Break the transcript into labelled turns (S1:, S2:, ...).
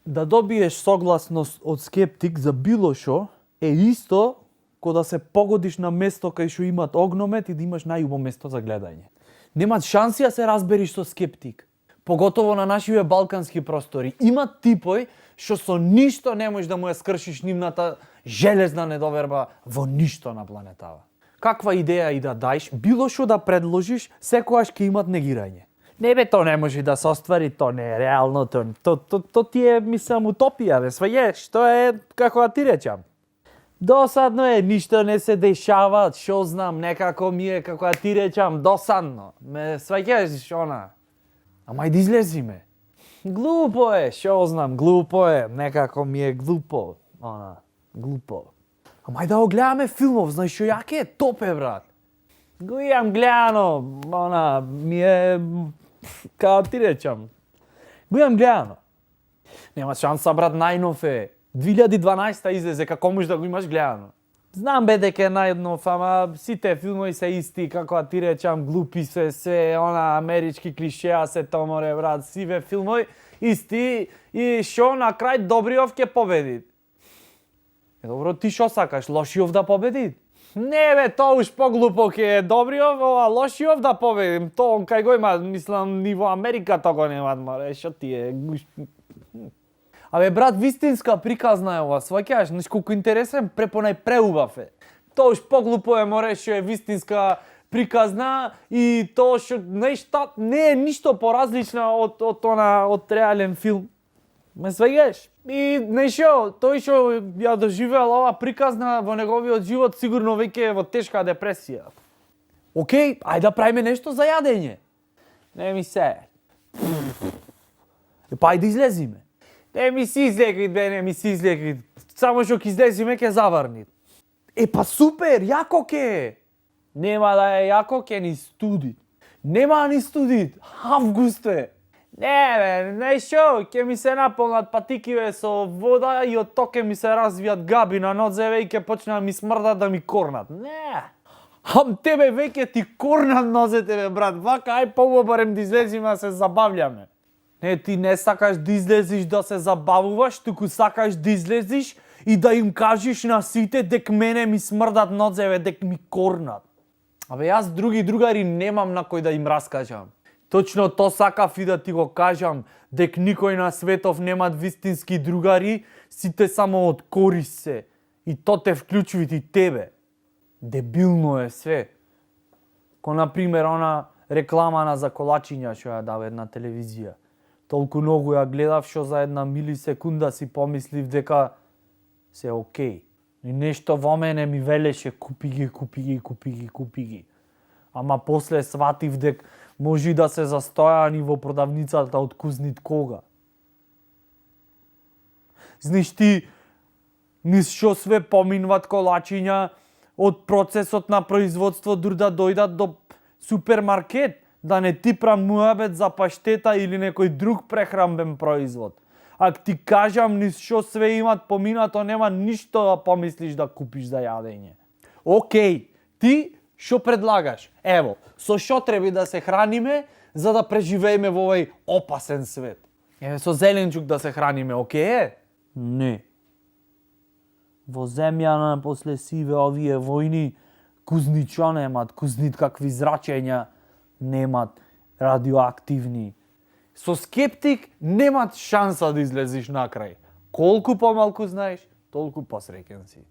S1: Да добиеш согласност од скептик за било шо е исто ко да се погодиш на место кај што имат огномет и да имаш најубаво место за гледање. Немат шанси да се разбериш со скептик. Поготово на нашиве балкански простори. Имат типој што со ништо не можеш да му ја скршиш нивната железна недоверба во ништо на планетава. Каква идеја и да даеш, било што да предложиш, секогаш ќе имат негирање. Не бе, то не може да се оствари, то не е реално, то ти е, мислам, утопија, бе, сваѓаш, то е, како да ти речам. Досадно е, ништо не се дешава, шо знам, некако ми е, како да ти речам, досадно. Ме сваѓаш, она. Ама и да излезиме. Глупо е, шо знам, глупо е, некако ми е глупо, она, глупо. Ама и да го гледаме филмов, знаеш шо јаке е, топ е, брат. Го имам гледано, она, ми е, како ти речам, го имам гледано. Нема шанса, брат, најнов е. 2012 излезе, како можеш да го имаш гледано. Знам бе дека е најнов, ама сите филмови се исти, како да ти речам, глупи се, она, амерички клишеа се томоре, брат, сиве филмови, исти, и шо на крај добриов ќе победи. Добро, ти шо сакаш, лошиов да победи? Не бе, тоа уж поглупо ќе е добриов, ова лошиов да победим. Тоа кај го има, мислам, ниво Америка тоа го немат, маре, шо ти е? Абе, брат, вистинска приказна е ова, сваќаш, знаеш колку интересен, препонај преубав е. Тоа уж поглупо е, море, што е вистинска приказна и тоа што нешта не е ништо поразлично од реален филм. Ме сваѓаш? И нешто, тој што ја доживеал ова приказна во неговиот живот сигурно веќе е во тешка депресија. Океј, ајде да правиме нешто за јадење. Не ми се. Па ајде излезиме. Не ми си излеквит, бе, не ми си излеквит. Само што ќе излезиме ќе заврни. Па супер, јако ке е. Нема да е јако, ке ни студи. Нема ни студи, август е. Не бе, нешто, ќе ми се наполнат патикиве со вода и од тоа ќе ми се развијат габи на нозеве и ќе почнат ми смрдат да ми корнат. Не. Ам тебе веќе ти корнат нозете, бе, брат. Вака, ај побо барем да излезиме да се забавljаме. Не, ти не сакаш да излезиш да се забавуваш, туку сакаш да излезиш и да им кажеш на сите дек мене ми смрдат нозеве, дек ми корнат. Абе, јас други другари немам на кој да им раскажам. Точно то сакав и да ти го кажам, дек никој на светов немат вистински другари, сите само од корист се. И то те вклучува и тебе. Дебилно е све. Ко, например, она рекламана за колачиња што ја дава една телевизија. Толку многу ја гледав што за една милисекунда си помислив дека се окей. И нешто во мене ми велеше купи ги. Ама после сватив дека може да се застојани во продавницата од кузнит кога. Знаеш ти, низ што све поминват колачиња од процесот на производство дур да дојдат до супермаркет, да не ти прамуабет за паштета или некој друг прехранбен производ. Ако ти кажам низ што све имат поминато, нема ништо да помислиш да купиш за јадење. Океј, ти што предлагаш? Ево, со што треба да се храниме за да преживееме во овој опасен свет? Еве, со зеленчук да се храниме, океј е? Не. Во земјана после сиве овие војни кузнича немат, кузнит какви зрачења немат, радиоактивни. Со скептик немат шанса да излезиш накрај. Колку помалку знаеш, толку посреќен си.